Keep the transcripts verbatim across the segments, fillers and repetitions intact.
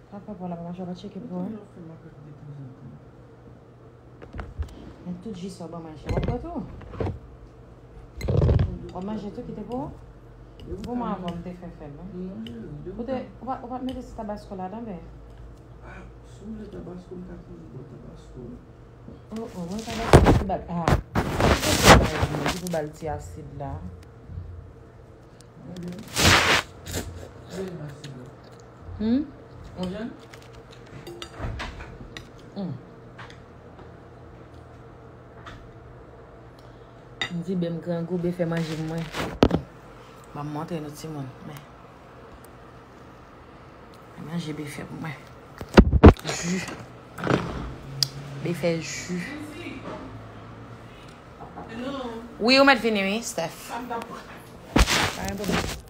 Sa fè pou la pa mache, w pa tcheke pou, hein? Men tout ji sa w ban manje, w ap pran tou? W ap manje tou, kite pou ou? Pou mwen, avan m te fè fè l, wi. Ou te, ou pa, ou pa t mete ti tabasko ladan, ben? Ah, si w vle tabasko, m ka toujou ba w tabasko. Oh, oh, mwen tabasko ki pou ba l, ah, ki pou ba l ti asid la. Hmm? Hmm. M di, ben, m grangou, ben fè manje mwen. Ban m montre nou timoun. Men. Manje ben fè pou mwen. Ji. Ben fè ji. Wi, ou mèt vini, wi, Steph. Pa gen pwoblèm.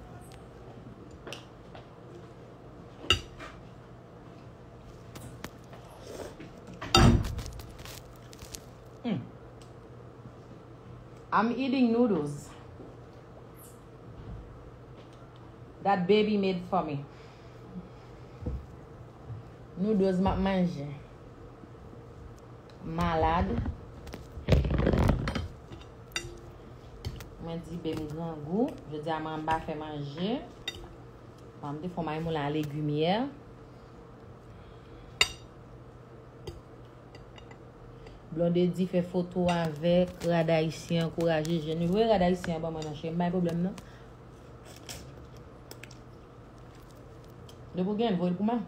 Mm. I'm eating noodles that baby made for me. Noodles m ap manje. Malad. Mwen di ben m grangou. Jodi a mwen anba fè manje. Mwen te fè yon mayi moulin a legim yè. Blondedy fè foto avèk rad ayisyen, ankouraje jèn yo. Voye rad ayisyen an ban mwen non, cheri, m pa gen pwoblèm non. Depi w gen l, voye l pou mwen.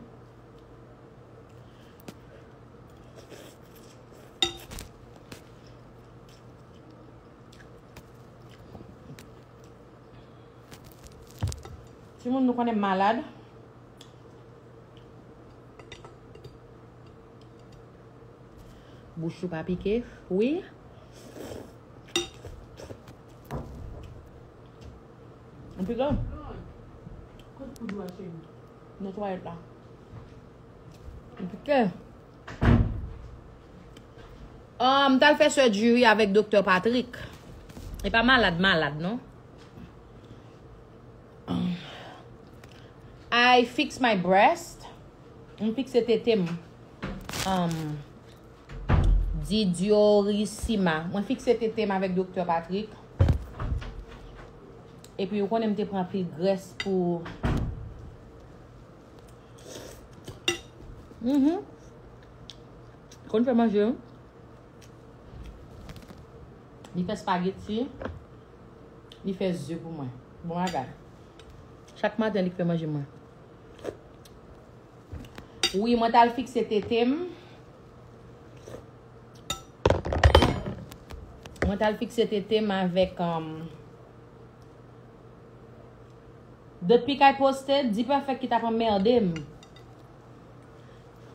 Timoun, nou konnen m malad. Bouch ou pa pike? Wi. M pike? Kote poud ou a, cheri? Nan twalèt la. M pike. Ah, m t al fè surgery avèk Doktè Patrick. E pa malad, malad, non. I fix my breast. M fikse tete m. Um, Didiorisima. Mwen fikse tete m avèk Doktè Patrick. Epi, ou konnen m te pran anpil grès pou. Mhm. Konn fè manje, wi. Li fè spageti. Li fè ze pou mwen. Bon bagay. Chak maten, li k fè manje mwen. Wi, mwen t al fikse tete m. Mwen t al fikse tete m avèk, um, Depi kay poste, D-Perfect ki t ap anmède m.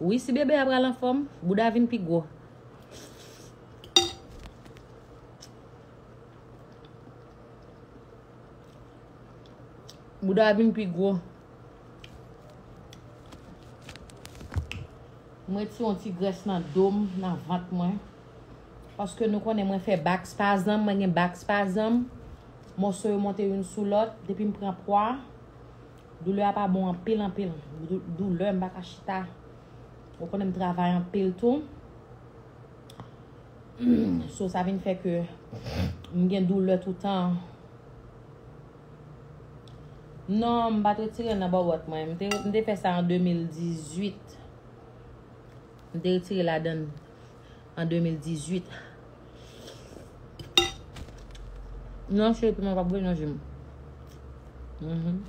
Wi, si bebe a pral anfòm, bouda vin pi gwo. Bouda vin pi gwo. Mwen retire yon ti grès nan do m, nan vant mwen. Paske nou konnen mwen fè back spasm, mwen gen back spasm. Mòso yo monte youn sou lòt. Depi m pran pwa, doulè a pa bon anpil, anpil. Dou-, doulè, m pa ka chita. Ou konnen m travay anpil tou. So, sa vin fè ke m gen doulè toutan. Non, m pa t retire l nan bòbòt mwen. M te, m te fè sa an de mil dizuit. M te retire ladann an de mil dizuit. Non, cheri, piman p ap voye nan je m. Mhm.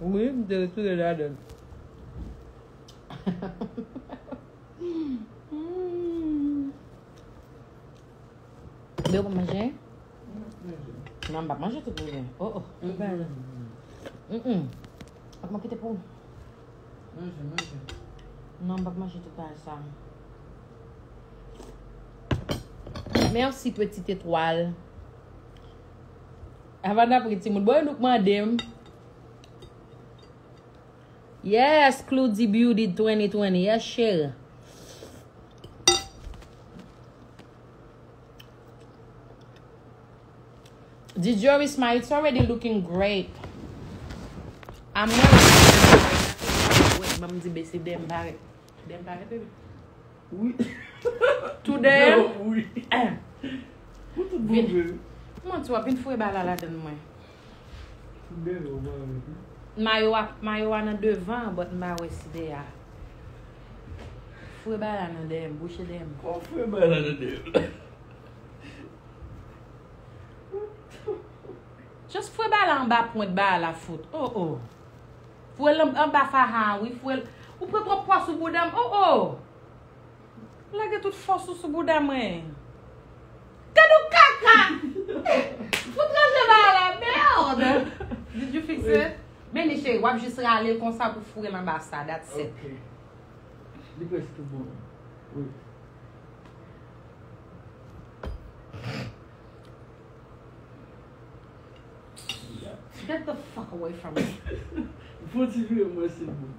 Wi, m te retire ladann. Hmm. Bebe, ou pa manje? Non, m p ap manje tout bebe. Oh, oh. Mm-mm. Ak mwen kite pou ou. Manje, manje. Non, m p ap manje tout bagay sa. Merci, petite étoile. Avan n ap ri, timoun. Bon, e nou k mande m. Yes, Cloudy Beauty twenty twenty. Yes, cheri. Di Jorisma, it's already looking great. I'm nervous. Wait, ban m di Se dèyè m parèt. Dèyè m parèt, wi. Wi. Tou dèyè m. Non, wi. Pou tout bon vre. Manti, w ap vin foure bala ladann mwen. Tout dèyè w parèt, wi. Mayo a, mayo a nan devan, but m pa wè si dèyè a. Foure bala nan dèyè m, bouche dèyè m. Kòman foure bala nan dèyè m? Just foure bala anba pwent bala fout. Oh, oh. Foure l anba faha, wi. Foure l. Ou pran twòp pwa sou bouda m. Oh, oh. Lage tout fòs ou sou bouda mwen. Gad yon kaka! Fout ranje bala, merde! Did you fix it? Men ni cheri, w ap jis rale l konsa pou foure l anba sa, that's it. Ok. Li prèske bon. Wi. Get the fuck away from me. Fò ti vire mwen se bon.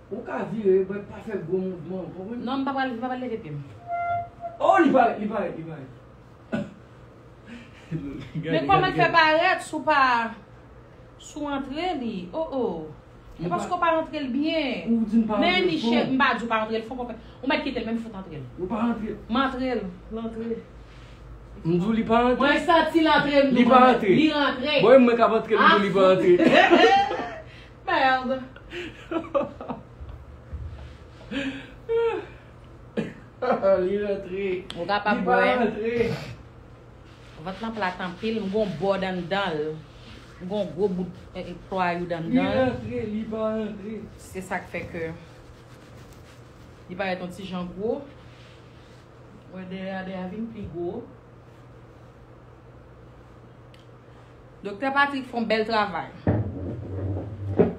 Ou ka vire, men pa fè gwo mouvman, ou konprann? Non, m pa pral, m pa pral leve pye m. Oh, li parèt, li parèt, li parèt. Men kòman l fè parèt si w pa, si w antre li? Oh, oh. E paske w pa antre l byen. Ou di m pa antre l fon. M pa di w pa antre l fon, konpè. Ou mèt kite l, men m fout antre l. Ou pa antre l. M antre l, l antre. M di w li pa antre. Mwen santi l antre, m di w li pa antre. Li rantre. Bon, mwen k ap antre, m di w li pa antre. Merde. Li rantre. Ou kapab Li pa wè. Rantre. Vant lan plat anpil, m gon bòd anndan l. M gon gwo bout eh, eh, plwayou Li anndan l. Rantre, li pa rantre. Se sa k fè ke li parèt yon ti jan gwo. Wè dèyè a, dèyè a vin pi gwo. Doktè Patrick fè yon bèl travay.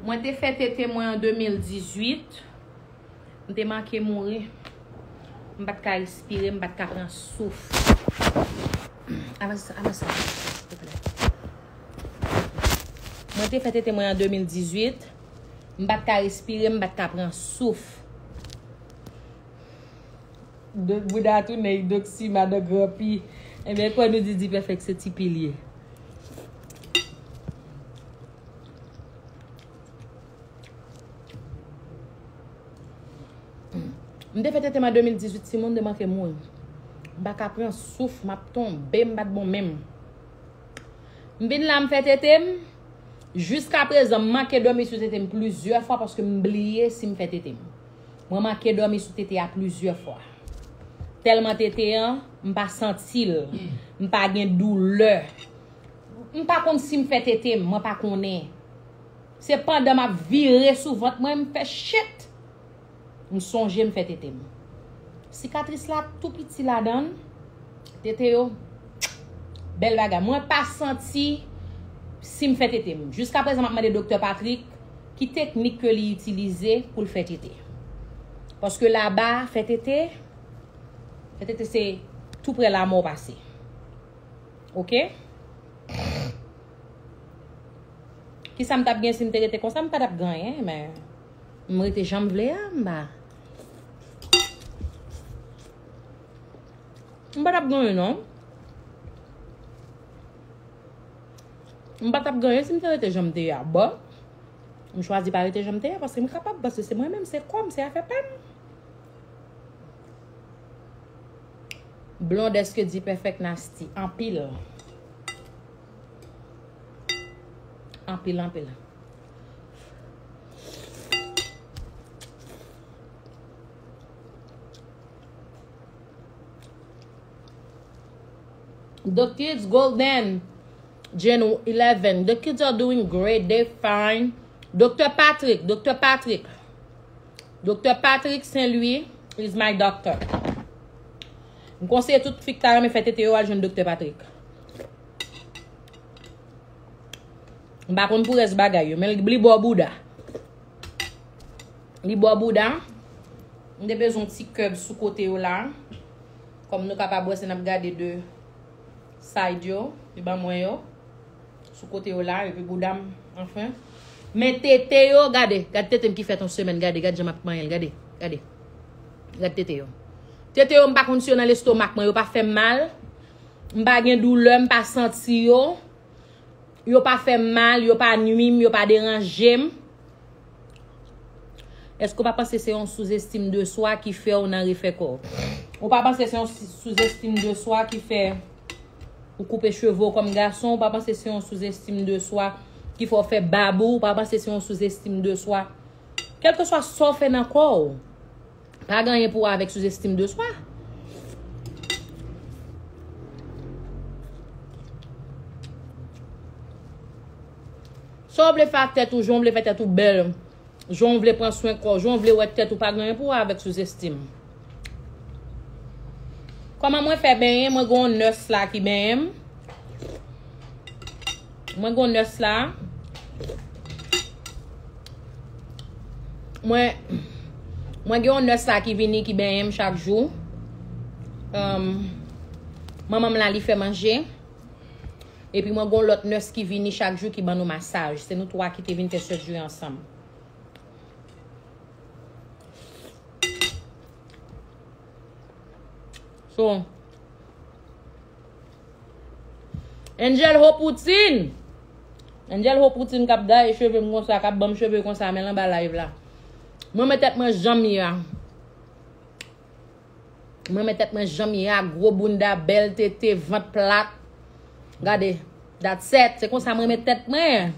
Mwen te fè tete mwen an de mil dizuit. M te manke mouri. M pa t ka respire, m pa t ka pran souf. Avanse, avanse, silvouplè. Mwen te fè tete mwen an de mil dizuit. M pa t ka respire, m pa t ka pran souf. Dòk Bouda tounen, Dòk Sima, Dòk Granpi. Ebyen, kwè nou di Dipèfèk se ti pilye. M te fè tete m an de mil dizuit, timoun, m te manke mouri. M pa ka pran souf, m ap tonbe, m pa t bon menm. M vin la, m fè tete m. Jiskaprezan, m manke dòmi sou tete m plizyè fwa paske m bliye si m fè tete m. Mwen manke dòmi sou tete a plizyè fwa. Tèlman tete an, m pa santi l. M pa gen doulè. M pa konn si m fè tete m, mwen pa konnen. Se pandan m ap vire sou vant mwen, m fè chit. M sonje m fè tete m. Sikatris la tou piti ladan l. Tete yo, bèl bagay. Mwen pa santi si m fè tete m. Jiskaprezan, m ap mande Doktè Patrick ki teknik ke li itilize pou l fè tete. Paske laba, fè tete, fè tete se tou prè lamò pase. Oke? Kisa m t ap gen si m te rete konsa? M pa t ap gen anyen, men m rete jan m vle a, m pa. M pa t ap gen anyen, non. M pa t ap gen anyen si m te rete jan m te ye a. Bon, m chwazi pa rete jan m te ye a, paske m kapab, paske se mwen menm, se kò m, se afè pa m. Blonde, èske Dipèfèk nasty? Anpil. Anpil, anpil. The kids golden, Gen eleven. The kids are doing great. They fine. Doktè Patrick, Doktè Patrick. Doktè Patrick Saint Louis is my doctor. M konseye tout fi ki ta renmen fè tete yo al jwenn Doktè Patrick. M pa konn pou rès bagay yo, men li bò bouda. Li bò bouda. M te bezwen yon ti kèb sou kote yo la. Kòm nou kapab wè, se n ap gade de side yo, li ban mwen yo. Sou kote yo la, epi bouda m, anfen. Men tete yo, gade, gad tete m ki fèt yon semèn, gade, gad jan m ap manyen l, gade, gade. Gad tete yo. Tete yo, m pa konn si yo nan lestomak mwen, yo pa fè m mal. M pa gen doulè, m pa santi yo. Yo pa fè m mal, yo pa nwi m, yo pa deranje m. Èske w pa panse se yon souzestim de swa ki fè w nan refè kò w? Ou pa panse se yon si-, souzestim de swa ki fè ou koupe cheve w kòm gason? Ou pa panse se yon souzestim de swa ki fè w fè bab ou? Ou pa panse se yon souzestim de swa? Kèlkeswa sa w fè nan kò w, pa gen anyen pou wè avèk souzestim de swa. Sa w vle fè ak tèt ou, jan w vle fè tèt ou bèl, jan w vle pran swen kò w, jan w vle wè tèt ou, pa gen anyen pou wè avèk souzestim. Kòman mwen fè benyen? Mwen gen yon nès la ki benyen m. Mwen gen yon nès la. Mwen, mwen gen yon nès la ki vini, ki benyen m chak jou. Um, manman m la, li fè manje. Epi mwen gen yon lòt nès ki vini chak jou, ki ban nou masaj. Se nou twa ki te vin fè sèjri ansanm. So, Angel Hopoutine. Angel Hopoutine k ap daye cheve m konsa, k ap ban m cheve konsa, men l anba live la. Mwen, men tèt mwen jan m ye a. Mwen, men tèt mwen jan m ye a, gwo bounda, bèl tete, vant plat. Gade, that's it. Se konsa mwen, men tèt mwen.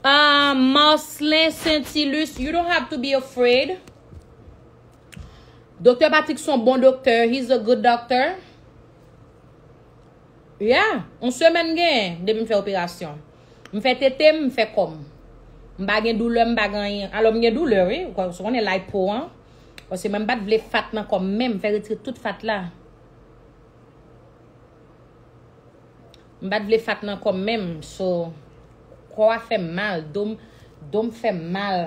Ah, Marcelin Saintilus, you don't have to be afraid. Doktè Patrick se yon bon doktè. He's a good doctor. Yeah, yon semèn gen depi m fè operasyon. M fè tete m, m fè kò m. M pa gen doulè, m pa gen anyen. Alò, m gen doulè, wi. Ou konnen lipo an. Paske mwen, m pa t vle fat nan kò m menm, m fè retire tout fat la. M pa t vle fat nan kò m menm, so, kò a fè m mal, do m, do m fè m mal.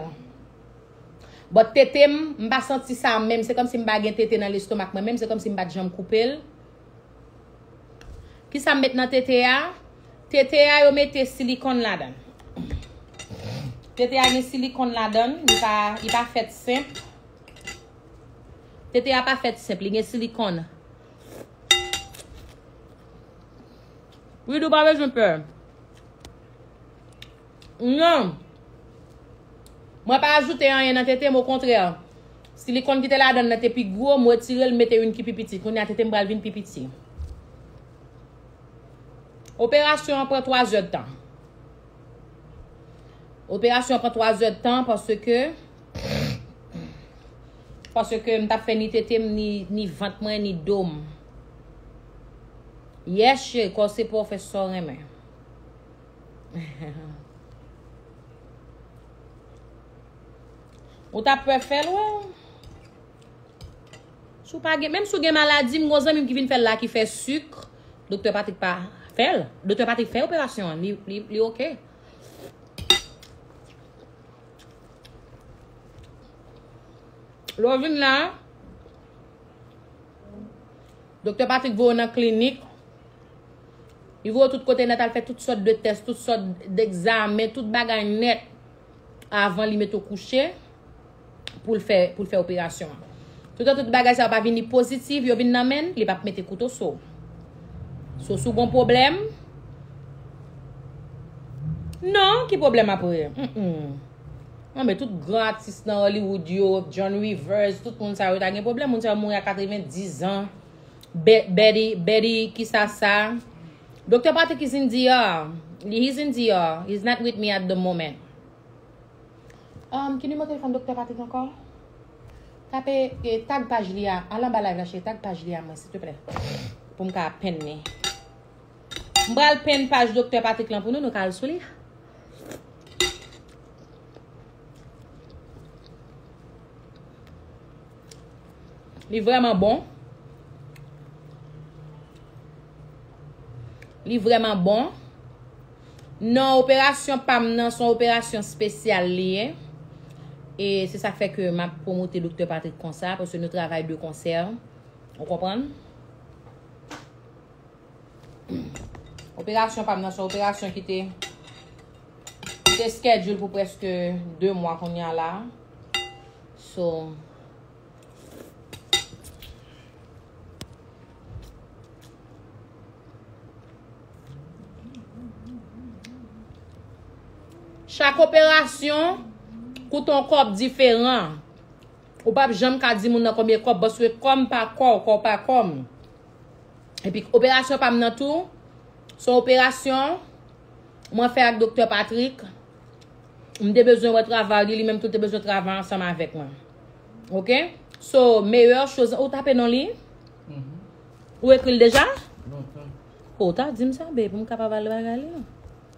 But tete m, m pa santi sa menm, se kòmsi m pa gen tete nan lestomak mwen menm, se kòmsi m pa t janm koupe l. Kisa m met nan tete a? Tete a, yo mete silikòn ladan l. Tete a gen silikòn ladan l, li pa, li pa fèt senp. Tete a pa fèt senp, li gen silikòn. Wi, ou pa bezwen pè. Non. Mwen pa ajoute anyen nan tete m, okontrè. Silikòn ki te ladan l nan te pi gwo, m retire l, m mete youn ki pi piti. Kounye a tete m pral vin pi piti. Operasyon an pran twa zè tan. Operasyon an pran twa zè tan paske, paske m t ap fè ni tete m, ni, ni vant mwen, ni do m. Yes, cheri, kò se pa w fè sa w renmen. Ou t ap pè fè l, wè. Si w pa gen, menm si w gen maladi, m gen yon zanmi m ki vin fè l la, ki fè sik. Doktè Patrick pa fè l. Doktè Patrick fè operasyon an. Li, li, li oke. Lè w vin la, Doktè Patrick voye w nan klinik. Li voye w tout kote nèt, al fè tout sòt de tès, tout sòt degzamen, tout bagay nèt avan li mete w kouche pou l fè, pou l fè operasyon an. Toutan tout bagay sa yo pa vini pozitif, yo vin nan men l, li p ap mete kouto sou w. So, si w gon pwoblèm, non, ki pwoblèm apre? Mm-mm. Non, men tout gran atis nan Hollywood yo, John Rivers, tout moun sa yo ta gen pwoblèm. Moun sa yo mouri a katrevenndizan. Be-, Betty, Betty, kisa sa? Doktè Patrick is in D R. He's in D R. He's not with me at the moment. Um, ki nimewo telefòn Doktè Patrick ankò? Tape, eh, tag paj li a. Al anba live la, cheri, tag paj li a mwen, silteplè. Pou m ka penn li. M pral penn paj Doktè Patrick lan pou nou, nou ka al sou li. Li vrèman bon. Li vrèman bon. Non, operasyon pa m nan, se yon operasyon espesyal li ye. E se sa k fè ke m ap pwomote Doktè Patrick konsa, paske nou travay de konsè. Ou konprann? Operasyon pa m nan, se yon operasyon ki te, ki te schedule pou prèske de mwa kounye a la. So, Chak operasyon koute yon kòb diferan. Ou p ap janm ka di moun nan konbyen kòb, paske kò m pa kò w, kò w pa kò m. Epi operasyon pa m nan tou, se yon operasyon mwen fè ak Doktè Patrick. M te bezwen wè travay li, li menm tou te bezwen travay ansanm avèk mwen. Oke? So, meilleure chose, ou tape non li? Ou ekri l deja? Ou ta di m sa, babe, pou m kapab al bagay li.